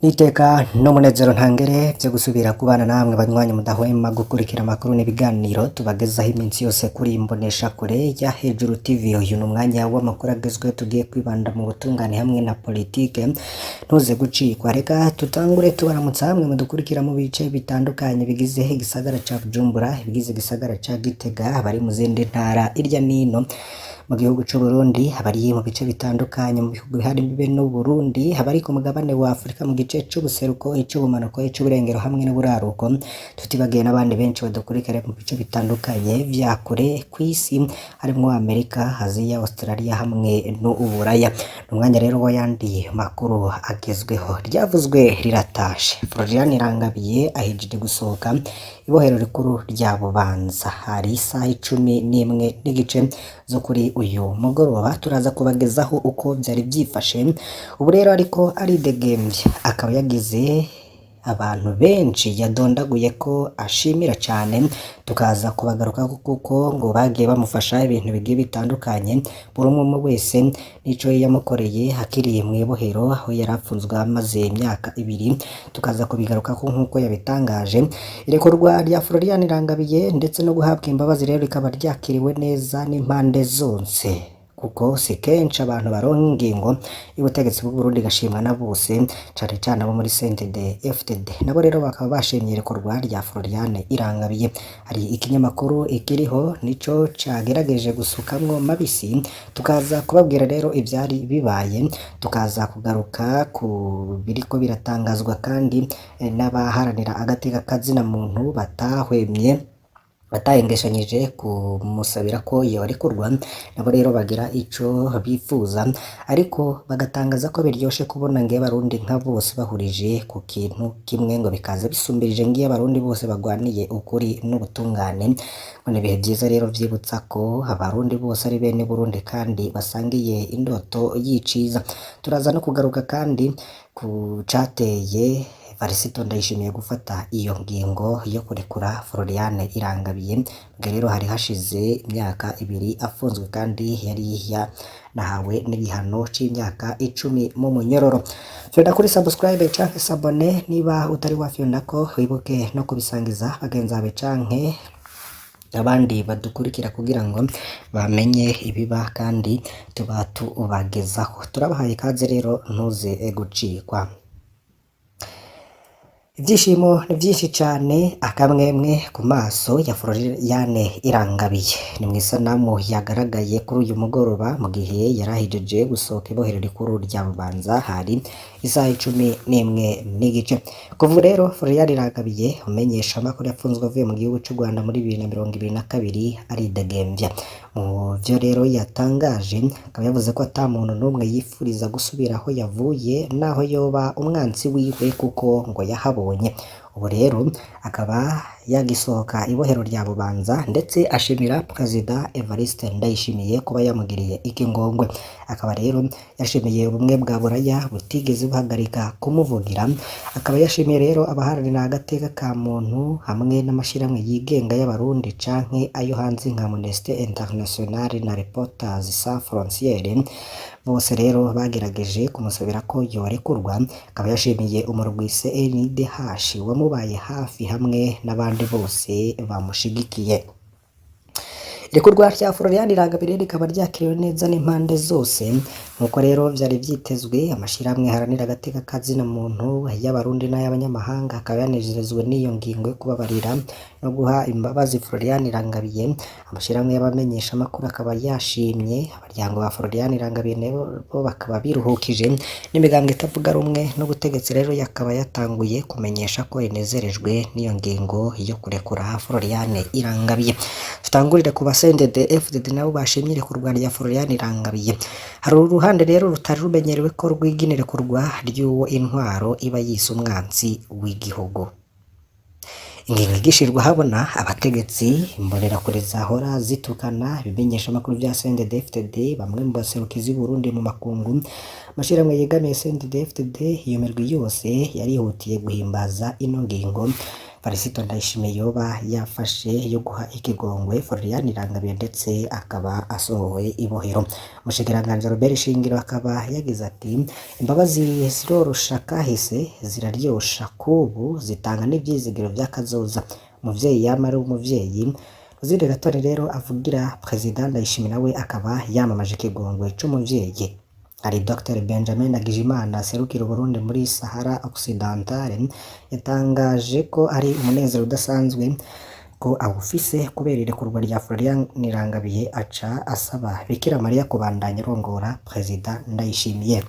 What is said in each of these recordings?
N'iteka n'umunezero ntangere vyo gusubira kubana namwe banywanyi mudahwema gukurikira amakuru n'ibiganiro tubagezaho iminsi yose kuri imboneshakure ya Hejuru TV. Uyu ni umwanya w'amakuru agezweho tugiye kwibanda mu butungane hamwe na politike, ntuze gucikwa. Reka tutangure tubaramutsa hamwe mudukurikira mu bice bitandukanye bigize igisagara ca Bujumbura, ibigize igisagara ca Gitega, abari mu zindi ntara irya nino mu gihugu c'u Burundi, abari mu bice bitandukanye mu bihugu bihari imbibe n'u Burundi, abari ku mugabane wa Afrika mu gice c'ubuseruko, ic'ubumanuko, ic'uburengero hamwe n'uburaruko, tutibagiye n'abandi benshi badukurikira mu bice bitandukanye vya kure kw'isi, harimwo Amerika, Aziya, Australia hamwe n'Uburaya. Ni umwanya rero w'ayandi makuru agezweho. Ryavuzwe riratashe. Florian Irangabiye ahejeje gusohoka ibohero rikuru rya Bubanza. Hari isaha 11:30 zo kuri uyu mugoroba, turaza kubagezaho uko vyari vyifashe. Ubu rero ariko aridegemvya, akaba yagize abantu benshi yadondaguye ko ashimira cane, tukaza kubagarukako kuko ngo bagiye bamufasha ibintu bigiye bitandukanye, buri umwe umwe wese n'ico yamukoreye akiri mw'ibohero aho yari apfunzwe amaze imyaka 2, tukaza kubigarukako nk'uko yabitangaje. Irekurwa rya Florian Irangabiye ndetse no guhabwa imbabazi rero rikaba ryakiriwe neza n'impande zose, kuko si kenshi abantu baronka ingingo y'ubutegetsi bw'u Burundi igashimwa na bose, cane cane abo muri CNDD FDD. Nabo rero bakaba bashimye irekurwa rya Florian Irangabiye. Hari ikinyamakuru ikiriho nico cagerageje gusukamwo mabisi, tukaza kubabwira rero ivyari bibaye, tukaza kugaruka ku biriko biratangazwa kandi n'abaharanira agateka kazina muntu batahwemye batahengeshanyije kumusabira ko yorekurwa, nabo rero bagira ico bifuza, ariko bagatangaza ko biryoshe kubona ngiyo abarundi nka bose bahurije ku kintu kimwe, ngo bikaza bisumbirije ngiyo abarundi bose bagwaniye ukuri n'ubutungane. Ngo ni ibihe vyiza rero vyibutsa ko abarundi bose ari bene Burundi kandi basangiye indoto y'iciza. Turaza no kugaruka kandi ku cateye Varisito Ndayishimiye gufata iyo ngingo yo kurekura Florian Irangabiye. Ubwo rero hari hashize imyaka 2 afunzwe kandi yari yanahawe n'igihano c'imyaka 10 mu munyororo. Fyonda kuri subscribe canke s'abonner niba utari wafyondako, wibuke no kubisangiza bagenzi bawe canke abandi badukurikira kugira ngo bamenye ibiba kandi tuba tubagezaho. Turabahaye ikaze rero, ntuze gucikwa. Ivyishimo ni vyinshi cane, akamwemwe ku maso ya Florian Irangabiye. Ni mw'isanamu yagaragaye kuri uyu mugoroba mu gihe yari ahejeje gusohoka ibohero rikuru rya Bubanza, hari isaha 11:30. Kuva rero Florian Irangabiye umenyesha amakuru yapfunzwe avuye mu gihugu c'u Rwanda muri 2022 aridegemvya. Mu vyo rero yatangaje akaba yavuze ko ata muntu n'umwe yifuriza gusubira aho yavuye naho yoba umwansi wiwe, kuko ngo yahabonye. Ubu rero akaba yagisohoka ibohero rya Bubanza, ndetse ashimira Perezida Evariste Ndayishimiye kuba yamugiriye ikingongwe. Akaba rero yashimiye ubumwe bwa Buraya butigeze buhagarika kumuvugira. Akaba yashimiye rero abaharanira agateka ka muntu hamwe n'amashirahamwe yigenga y'abarundi canke ayo hanze nka Amnesty International na Reporters Sans Frontières, bose rero bagerageje kumusabira ko yorekurwa. Akaba yashimiye umurwi CNDH wamubaye hafi hamwe n'abandi bose bamushigikiye. Irekurwa rya Florian Irangabiye rikaba ryakiriwe neza n'impande zose, nk'uko rero vyari vyitezwe. Amashirahamwe aharanira agateka kazina muntu y'abarundi n'ay'abanyamahanga akaba yanezerejwe n'iyo ngingo yo kubabarira no guha imbabazi Florian Irangabiye. Amashirahamwe y'abamenyesha amakuru akaba yashimye, abaryango ba Florian Irangabiye nabo bakaba biruhukije, n'imigambwe itavuga rumwe n'ubutegetsi rero yakaba yatanguye kumenyesha ko inezerejwe n'iyo ngingo yo kurekura Florian Irangabiye. Tutangurire ku ba CNDD FDD nabo bashimye irekurwa rya Florian Irangabiye. Hari uruhande rero rutari rumenyerewe ko rwigina irekurwa ry'uwo intwaro iba yise umwansi w'igihugu. Ingingo igishirwa habona abategetsi, imbonerakure zahora zitukana ibimenyesha amakuru vya CNDD FDD, bamwe mu baserukizi b'Uburundi mu makungu, amashirahamwe yegamiye CNDD FDD, iyo mirwi yose yarihutiye guhimbaza ino ngingo. Varisito Ndayishimiye yoba yafashe yo guha ikigongwe Florian Irangabiye ndetse akaba asohowe ibohero. Umushikiranganji Robert Shingiro akaba yagize ati imbabazi zirorosha kahise ziraryosha kubu zitanga n'ivyizigiro vy'akazoza. Umuvyeyi yama ari umuvyeyi. Rosine Gatore rero avugira Perezida Ndayishimiye nawe akaba yamamaje ikigongwe c'umuvyeyi. Hari Dr Benjamin Ndagijimana aserukira Uburundi muri Sahara Occidentale yatangaje ko ari umunezero udasanzwe ko awufise kubera irekurwa rya Florian Irangabiye, aca asaba Bikira Mariya kubandanya arongora Perezida Ndayishimiye.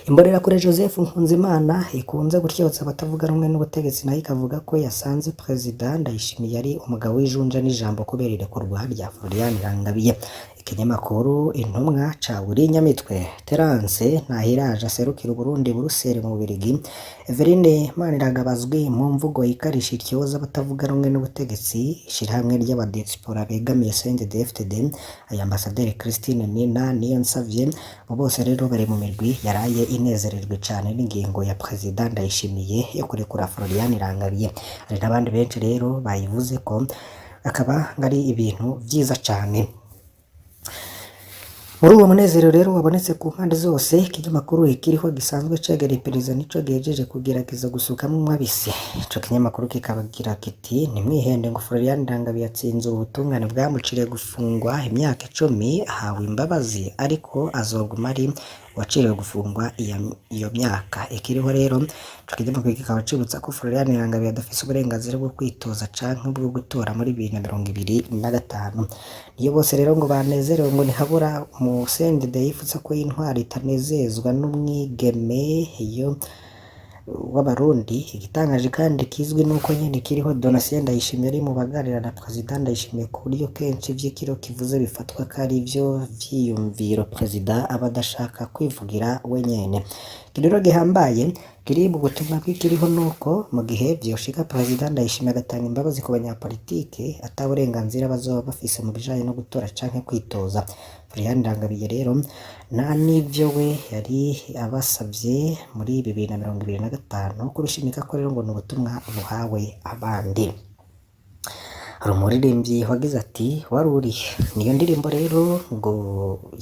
Imbonerakure Joseph Nkunzimana ikunze gutyotsa abatavuga rumwe n'ubutegetsi nayo ikavuga ko yasanze Perezida Ndayishimiye ari umugabo w'ijunja n'ijambo kubera irekurwa rya Florian Irangabiye. Ikinyamakuru Intumwa ca Willy Nyamitwe, Terence Ntahiraje aserukira Uburundi Buruseli mu Bubiligi, Everine Maniragabazwi mu mvugo ikarisha ityoza abatavuga rumwe n'ubutegetsi, ishirahamwe ry'abadiaspora begamiye CNDD-FDD, Ambasaderi Christine Nina Niyonsavye, abo bose rero bari mu mirwi yaraye inezerejwe cane n'ingingo ya Perezida Ndayishimiye yo kurekura Florian Irangabiye. Hari n'abandi benshi rero bayivuze ko akaba ari ibintu vyiza cane. Muri uwo munezero rero wabonetse ku mpande zose, ikinyamakuru ikiriho gisanzwe cegera iperereza nico gihejeje kugerageza gusukamwo umwabisi. Ico kinyamakuru kikabagira kiti ntimwihende ngo Florian Irangabiye yatsinze ubutungane bwamuciriye gufungwa imyaka 10 ahawe imbabazi, ariko azoguma ari uwaciriwe gufungwa iyo myaka. Ikiriho rero ico kinyamakuru kikaba cibutsa ko Florian Irangabiye adafise uburenganzira bwo kwitoza canke bwo gutora muri 2025. Niyo bose rero ngo banezerewe ngo ntihabura mu CNDD yifuza ko intwari itanezezwa n'umwigeme iyo w'Abarundi. Igitangaje kandi kizwi nuko nyene kiriho Donatien Ndayishimiye ari mu baganira na Perezida Ndayishimiye ku buryo kenshi ivy'ikiro kivuze bifatwa ko ari vyo vyiyumviro Perezida aba adashaka kwivugira wenyene. Ikirero gihambaye kiri mu butumwa bw'ikiriho nuko mu gihe vyoshika Perezida Ndayishimiye agatanga imbabazi ku banyapolitike ata burenganzira bazoba bafise mu bijanye no gutora canke kwitoza. Florian Irangabiye rero nta n'ivyo we yari abasavye muri 2025 kubishimika ko rero ngo ni ubutumwa buhawe abandi. Hari umuririmbyi wagize ati wari urihe? Niyo ndirimbo rero ngo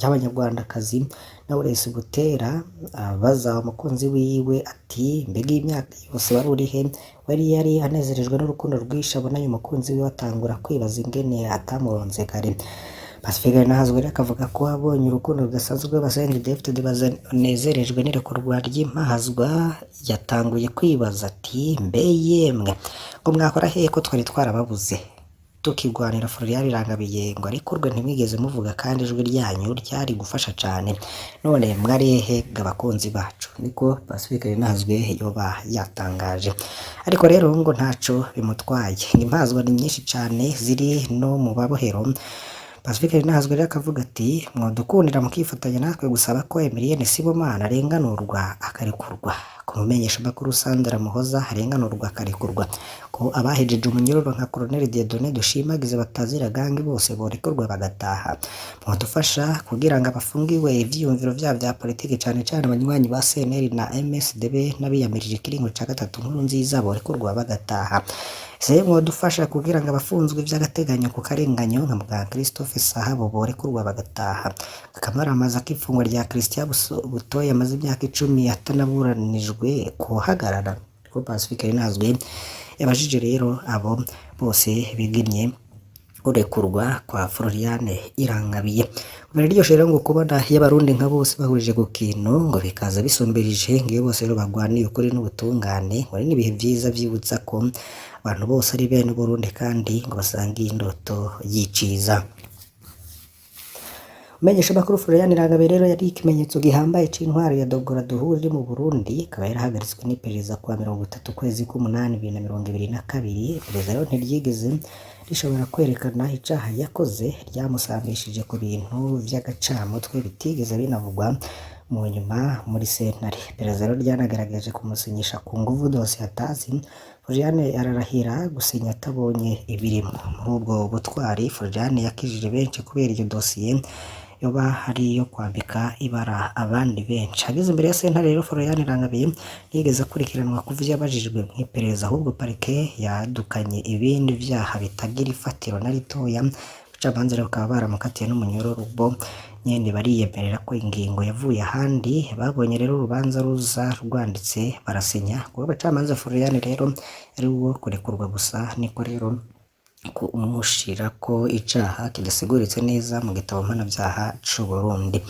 y'abanyarwandakazi Knowless Butera abaza umukunzi wiwe ati mbega iyi myaka yose wari urihe? Wari yari anezerejwe n'urukundo rwinshi abonanye umukunzi wiwe atangura kwibaza ingene atamuronse kare. Pacifique Nahazwe rero akavuga ko abonye urukundo rudasanzwe rw'aba CNDD-FDD banezerejwe n'irekurwa ry'impahazwa, yatanguye kwibaza ati mbe yemwe ngo mwakora hehe ko twari twarababuze tukigwanira Florian Irangabiye ngo arekurwe ntimwigeze muvuga kandi ijwi ryanyu ryari gufasha cane, none mwari hehe abakunzi bacu? Niko Pacifique Nahazwe yoba yatangaje. Ariko rero ngo ntaco bimutwaye, impazwa ni nyinshi cane ziri no mu babohero. Pacifique Nahazwe rero akavuga ati mwadukundira mukifatanya natwe gusaba ko Emilienne Sibomana arenganurwa akarekurwa, ku mumenyeshamakuru Sandra Muhoza arenganurwa akarekurwa, ko abahejeje umunyororo nka Colonel Dieudonné Dushimagize batazira gangi bose borekurwa bagataha, mwadufasha kugira ngo abafungiwe ivyiyumviro vyabo vya politiki cane cane abanywanyi ba CNL na MSDB n'abiyamirije ikiringo ca gatatu Nkurunziza borekurwa bagataha. Ese mwadufasha kugira ngo abafunzwe vy'agateganyo ku karenganyo nka muganga Christophe Sahabo borekurwa bagataha. Akamaramaza k'ifungwa rya Christian Butoyi amaze imyaka 10 atanaburanijwe kuhagarara. Ko Pacifique Nahazwe yabajije rero abo bose bigimye kurekurwa kwa Florian Irangabiye. Biraryoshe rero ngo kubona iyo abarundi nka bose bahurije ku kintu ngo bikaza bisumbirije, ngo iyo bose rero bagwaniye ukuri n'ubutungane, ngo ni ibihe vyiza vyibutsa ko abantu bose ari bene Burundi kandi ngo basangiye indoto y'iciza. Umumenyeshamakuru Florian Irangabiye rero yari ikimenyetso gihambaye c'intwaro ya Dogora Duhura iri mu Burundi, akaba yarahagaritswe n'iperereza kuwa 30 ukwezi k'umunani 2022. Iperereza rero ntiryigeze rishobora kwerekana icaha yakoze, ryamusambishije ku bintu vy'agacamutwe bitigeze binavugwa mu nyuma muri sentare. Iperereza rero ryanagaragaje kumusinyisha ku nguvu dosiye atazi. Florian ararahira gusinya atabonye ibirimwo. Muri ubwo butwari Florian yakijije benshi kubera iyo dosiye yoba ari iyo kwambika ibara abandi benshi. Ageze imbere ya sentare rero, Florian Irangabiye ntiyigeze akurikiranwa ku vyo yabajijwe mw'iperereza, ahubwo parike yadukanye ibindi vyaha bitagira ifatiro na ritoya. Abacamanza rero bakaba baramukatiye n'umunyororo, bo nyene bariyemerera ko ingingo yavuye ahandi. Babonye rero urubanza ruza rwanditse barasinya. Kuba abacamanza, Florian rero ari uwo kurekurwa gusa, niko rero kumushirako icaha kidasiguritse neza mu gitabo mpanavyaha c'Uburundi.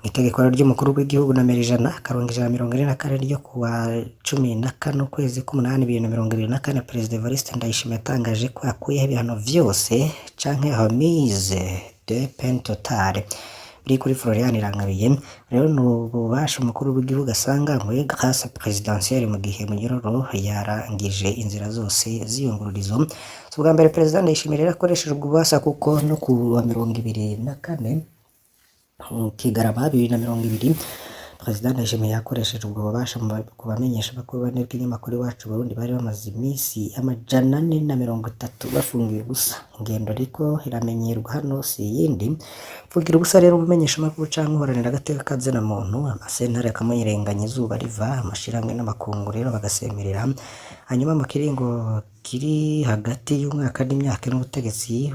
Mw'itegeko ry'umukuru w'igihugu nomero 100-144 ryo kuwa 14 ukwezi k'umunani 2024, Perezida Evariste Ndayishimiye yatangaje ko yakuyeho ibihano vyose canke remise de peine totale biri kuri Florian Irangabiye. Rero ni ububasha umukuru w'igihugu asanganywe, grâce présidentielle, mu gihe Munyororo yarangije inzira zose z'iyungururizo. Si ubwa mbere Perezida Ndayishimiye rero akoresheje ubwo bubasha, kuko no ku wa 24 Kigarama 2020, Perezida Ndayishimiye yakoresheje ubwo bubasha ku bamenyesha bakuru bane bw'inyamakuru Iwacu Burundi bari bamaze iminsi 430 bafungiwe ubusa. Ingendo ariko iramenyerwa hano, si iyindi. Mfungira ubusa rero umumenyesha makuru canke uharanira agateka kazina muntu, amasentare akamuyirenganya izuba riva, amashirahamwe n'amakungu rero bagasemerera. Hanyuma mu kiringo kiri hagati y'umwaka n'imyaka ine, ubutegetsi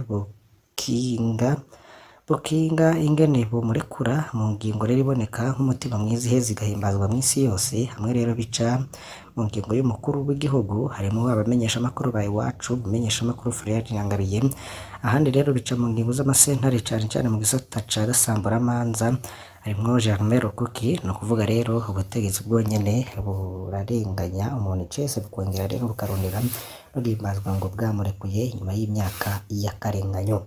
bukinga ingene bomurekura mu ngingo rero iboneka nk'umutima mwiza iheza igahimbazwa mw'isi yose. Hamwe rero bica mu ngingo y'umukuru w'igihugu, harimwo abamenyeshamakuru ba Iwacu, umumenyeshamakuru Florian Irangabiye. Ahandi rero bica mu ngingo z'amasentare, cane cane mu gisata ca gasamburamanza, harimwo Germain Rukuki. Ni ukuvuga rero ubutegetsi bwonyene burarenganya umuntu icese, bukongera rero bukarondera no guhimbazwa ngo bwamurekuye nyuma y'imyaka y'akarenganyo.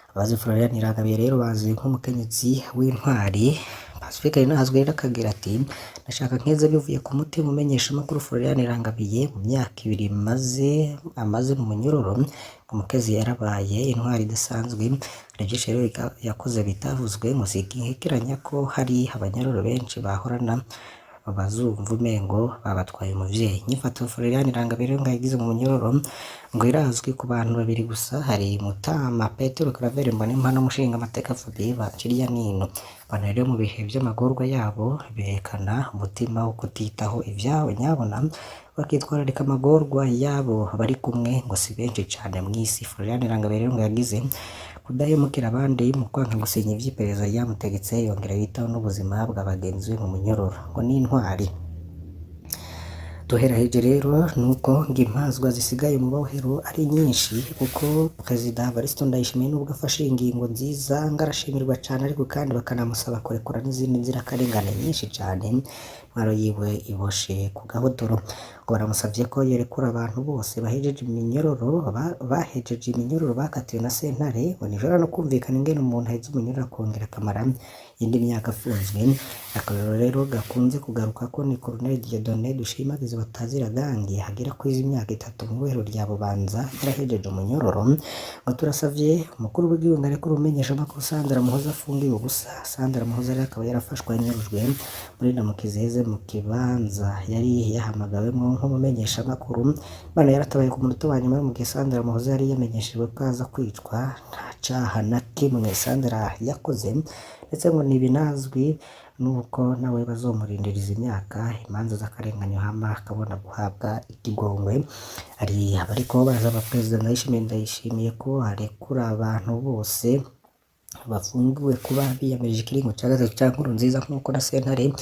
Abazi Florian Irangabiye rero bazi nk'umukenyezi w'intwari. Pacifique Nininahazwe rero akagira ati: "Ndashaka nkeze bivuye ku mutima umumenyeshamakuru Florian Irangabiye. Mu myaka 2 amaze mu munyororo, umukezi yarabaye intwari idasanzwe. Hari byinshi rero yakoze bitavuzwe. Ngo sinkekeranya ko hari abanyororo benshi bahorana bazumva umengo babatwaye umuvyeyi." Inyifato Florian Irangabiye rero ngo yagize mu munyororo ngo irazwi ku bantu babiri gusa, hari Mutama Petero Claver Mbonimpa n'umushingamateka Fabien Banshiryanino. Abantu rero mu bihe vy'amagorwa yabo berekana umutima wo kutitaho ivyabo nyabona, bakitwararika amagorwa yabo bari kumwe, ngo si benshi cane mw'isi. Florian Irangabiye rero ngo yagize kudahemukira abandi mu kwanka gusinya ivy'iperereza ryamutegetse, yongera yitaho n'ubuzima bwa bagenzi be mu munyororo, ngo ni intwari. Duheraheje rero nuko ngo impazwa zisigaye mu bohero ari nyinshi, kuko Perezida Evariste Ndayishimiye nubwo afashe ingingo nziza ngo arashimirwa cane, ariko kandi bakanamusaba kurekura n'izindi nzirakarengane nyinshi cane intwaro yiwe iboshe ku gahotoro. Ngo baramusavye ko yorekura abantu bose bahejeje iminyororo, bahejeje iminyororo bakatiwe na sentare. Ngo ntibishobora no kumvikana ingene umuntu aheza umunyororo akongera akamara iyindi myaka afunzwe. Akarorero rero gakunze kugaruka ko ni Colonel Dieudonné Dushimagize batazira gangi, hagera kwiza imyaka 3 mu ibohero rya Bubanza yarahejeje umunyororo. Ngo turasavye umukuru w'igihugu arekure umumenyeshamakuru Sandra Muhoza afungiwe ubusa. Sandra Muhoza rero akaba yarafashwe anyurujwe muri Namukizeze mu kibanza yari yahamagawemwo nk'umumenyeshamakuru. Imana yaratabaye ku munota wa nyuma. Mu gihe Sandra Muhoza yari yamenyeshejwe ko aza kwicwa, nta caha na kimwe Sandra yakoze, ndetse ngo ntibinazwi nuko nawe bazomurindiriza imyaka imanza z'akarenganyo hama akabona guhabwa ikigongwe. Hari abariko barasaba Perezida Ndayishimiye ko arekura abantu bose bafungiwe kuba biyamirije ikiringo ca gatatu ca Nkurunziza, nk'uko na sentare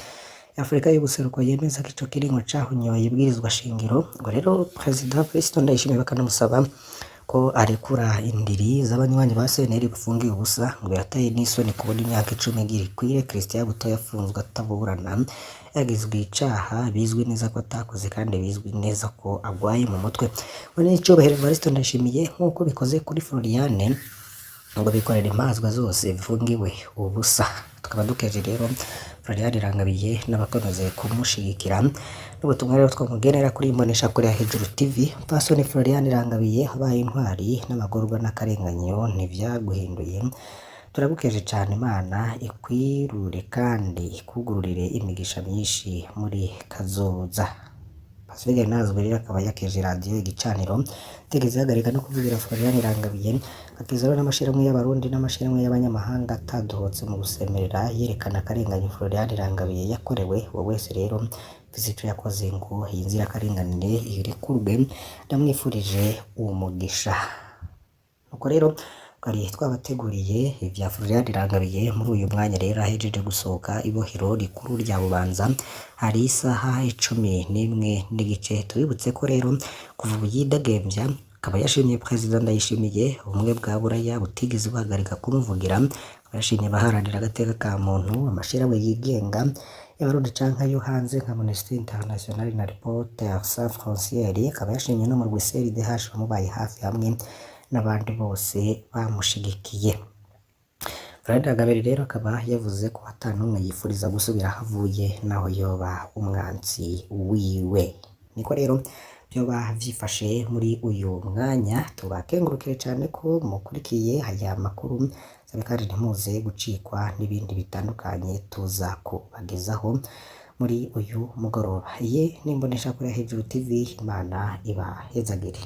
Afrika y'ubuseruko yemeza ko ico kiringo cahonyoye ibwirizwa shingiro. Ngo rero Perezida Evariste Ndayishimiye bakanamusaba ko arekura indiri z'abanywanyi ba CNL bafungiwe ubusa. Ngo birateye n'isoni kubona imyaka 10 igira ikwire Christian Butoyi afunzwe ataburana, yagizwe icaha bizwi neza ko atakoze kandi bizwi neza ko agwaye mu mutwe. Ngo n'icubahiro Evariste Ndayishimiye, nk'uko bikoze kuri Floriane, ngo bikorera impazwa zose zifungiwe ubusa. Tukaba dukeje rero Florian Irangabiye n'abakomeje kumushigikira n'ubutumwa rero twamugenera kuri Imbonesha kure ya Hejuru TV. Pasoni Florian Irangabiye, abaye intwari n'amagorwa n'akarenganyo ntivyaguhinduye. Turagukeje cane, Imana ikwirure kandi ikugururire imigisha myinshi muri kazoza. Pacifique Nahazwe rero akaba yakeje radiyo Igicaniro itigeze ihagarika no kuvugira Florian Irangabiye, akizera n'amashirahamwe y'Abarundi n'amashirahamwe y'abanyamahanga atadohotse mu gusemerera yerekana akarenganyo Florian Irangabiye yakorewe. Uwo wese rero mfise ico yakoze ngo iyi nzirakarengane irekurwe, ndamwifurije umugisha. Nuko rero twari twabateguriye ivya Florian Irangabiye. Muri uyu mwanya rero ahejeje gusohoka ibohero rikuru rya Bubanza, hari isaha 11:15. Tubibutse ko rero kuva ubu yidegemvya, akaba yashimye Perezida Ndayishimiye, ubumwe bwa Buraya butigeze buhagarika kumuvugira, akaba yashimye abaharanira agateka ka muntu, amashirahamwe yigenga y'Abarundi canke ayo hanze nka Amnesty International na Reporters Sans Frontières, akaba yashimye n'umurwi CNDH wamubaye hafi hamwe n'abandi bose bamushigikiye. Florian Irangabiye rero akaba yavuze ko ata n'umwe yifuriza gusubira aho avuye naho yoba umwansi wiwe. Niko rero vyoba vyifashe muri uyu mwanya. Tubakengurukire cane ko mukurikiye aya makuru, sabe kandi ntimuze gucikwa n'ibindi bitandukanye tuza kubagezaho muri uyu mugoroba. Iyi ni Imboneshakure ya Hejuru TV, Imana ibahezagire.